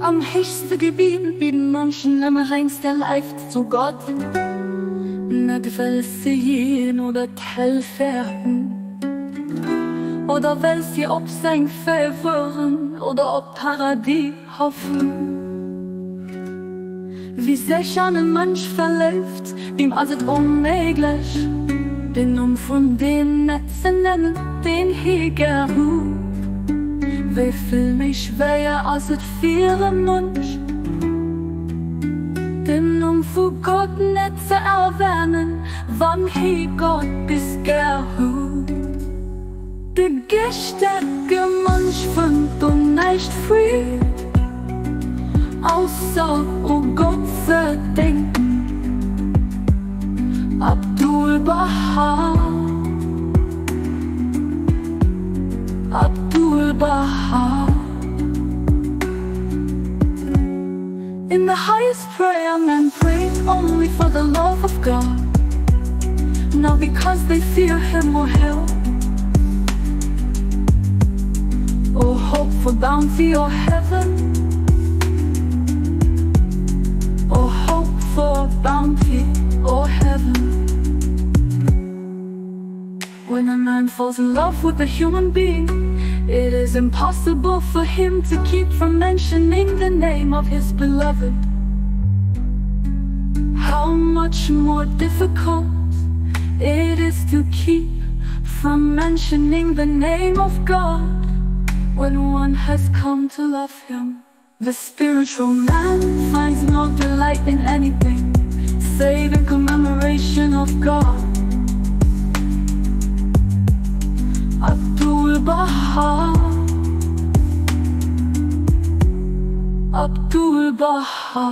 Am héchste Gebiet bidden Mënschen nëmme wéinst der Leift zu Gott, net well se hien oder d'Hell fäerten, oder well si op seng Faveuren oder op d'Paradis hoffen. Wie sech an e Mënsch verléift, deem ass et onméiglech, den Numm vun deem net ze nennen, deen hie gär huet. Wéi vill méi schwéier ass et fir e Mënsch, den Numm vu Gott net ze erwänen, wann hie Gott bis gär huet. De geeschtege Mënsch fënnt do näischt Freed, ausser u Gott ze denken. Abdu'l-Bahá Abdu'l-Bahá In the highest prayer men pray only for the love of God, not because they fear him or hell, or hope for bounty or heaven, or hope for bounty or heaven. When a man falls in love with a human being, it is impossible for him to keep from mentioning the name of his beloved. How much more difficult it is to keep from mentioning the name of God when one has come to love him. The spiritual man finds no delight in anything save in commemoration of God. Abdu'l-Bahá Abdu'l-Bahá.